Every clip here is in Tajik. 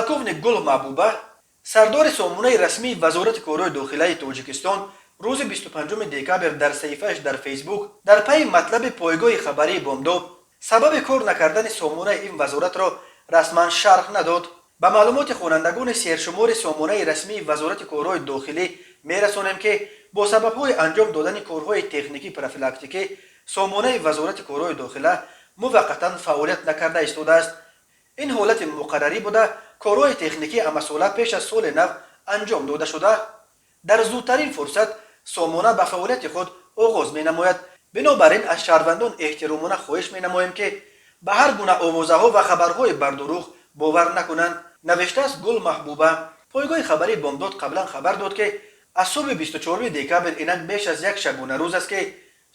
Полковник Гул Маҳбуба, сардори сомонаи расмии Вазорати корҳои дохилаи Тоҷикистон, рӯзи 25 декабр дар саҳифааш дар Фейсбук дар пайи матлаби пойгоҳи хабарии Бомдод сабаби кор накардани сомонаи ин вазоратро расман шарҳ надод. Ба маълумоти хонандагони сершумори сомонаи расмии Вазорати корҳои дохилӣ мерасонем, ки бо сабабҳои анҷом додани корҳои техникӣ профилактикӣ сомонаи Вазорати корҳои дохила муваққатан фаъолият накарда истодааст. Ин ҳолати муқаррарӣ буда, корҳои техникӣ ҳамасола пеш аз соли нав анҷом дода шуда, дар зудтарин фурсат сомона ба фаъолияти худ оғоз менамояд. Бинобар ин аз шаҳрвандон эҳтиромона хоҳиш менамоем, ки ба ҳар гуна овозаҳо ва хабарҳои бардурӯғ бовар накунанд, навиштааст Гул Маҳбуба. Пойгоҳи хабарии Бомдод қаблан хабар дод, ки аз субҳи 24 декабр инак беш аз як шабонарӯз аст, ки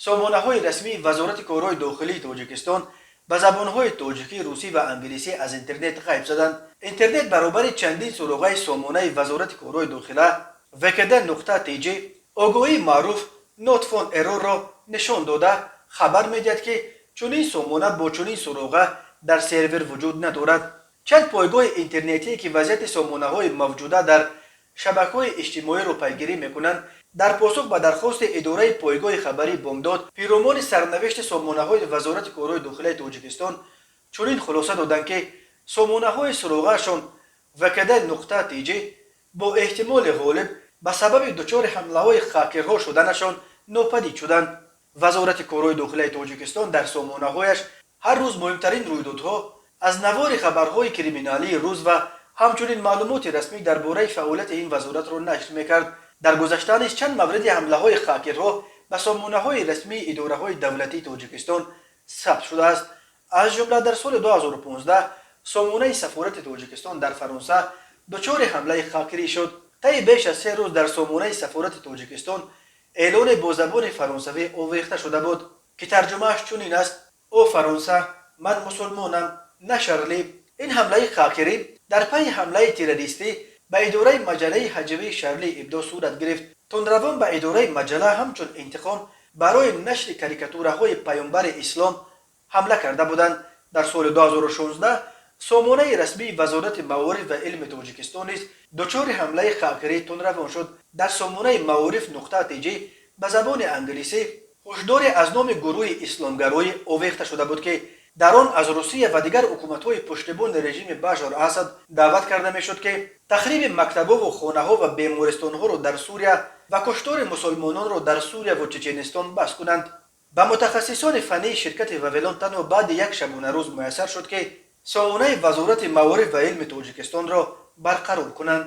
сомонаҳои расмии Вазорати корҳои дохилии Тоҷикистон ба забонҳои тоҷикӣ, русӣ ва англисӣ аз интернет ғайб заданд. Интернет баробари чандин суроғаи сомонаи Вазорати корҳои дохила vkd.tj огоҳии маъруф Not Found Error-ро нишон дода, хабар медиҳад, ки чунин сомона бо чунин суроға дар сервер вуҷуд надорад. Чанд пойгоҳи интернетие, ки вазъияти сомонаҳои мавҷуда дар шабакаҳои иҷтимоиро пайгирӣ мекунанд, дар посух ба дархости идораи пойгоҳи хабарии Бомдод пиромони сарнавишти сомонаҳои Вазорати корҳои дохилаи Тоҷикистон чунин хулоса доданд, ки сомонаҳои суроғаашон vkd.tj бо эҳтимоли ғолиб ба сабаби дучори ҳамлаҳои хакерҳо шуданашон нопадид шуданд. Вазорати корҳои дохилаи Тоҷикистон дар сомонаҳояш ҳар рӯз муҳимтарин рӯйдодҳо аз навори хабарҳои криминалии рӯз ва ҳамчунин маълумоти расмӣ дар бораи фаъолияти ин вазоратро нашр мекард. Дар гузашта низ чанд мавриди ҳамлаҳои хакерҳо ба сомонаҳои расмии идораҳои давлатии Тоҷикистон сабт шудааст. Аз ҷумла дар соли 2015 сомонаи сафорати Тоҷикистон дар Фаронса дучори ҳамлаи хакерӣ шуд. Таи беш аз 3 рӯз дар сомонаи сафорати Тоҷикистон эълоне бо забони фаронсавӣ овехта шуда буд, ки тарҷумааш чунин аст: «О Фаронса, ман мусулмонам, на Шарли». Ин ҳамлаи хакерӣ дар пайи ҳамлаи террористӣ ба идораи маҷаллаи ҳаҷвии Шарли Эбдо сурат гирифт. Тундравон ба идораи маҷалла ҳамчун интиқом барои нашри карикатураҳои паёмбари ислом ҳамла карда буданд. Дар соли 2016 сомонаи расмии Вазорати маориф ва илми Тоҷикистон низ дучори ҳамлаи хакерии тундравон шуд. Дар сомонаи маориф.tj ба забони англисӣ ҳушдоре аз номи гурӯҳи исломгароӣ овехта шуда буд, ки дар он аз Русия ва дигар ҳукуматҳои пуштибони режими Башар Асад даъват карда мешуд, ки тахриби мактабову хонаҳо ва бемористонҳоро дар Сурия ва куштори мусулмононро дар Сурияву Чеченистон бас кунанд. Ба мутахассисони фаннии ширкати Вавилон танҳо баъди як шабонарӯз муяссар шуд, ки сомонаи Вазорати маориф ва илми Тоҷикистонро барқарор кунанд.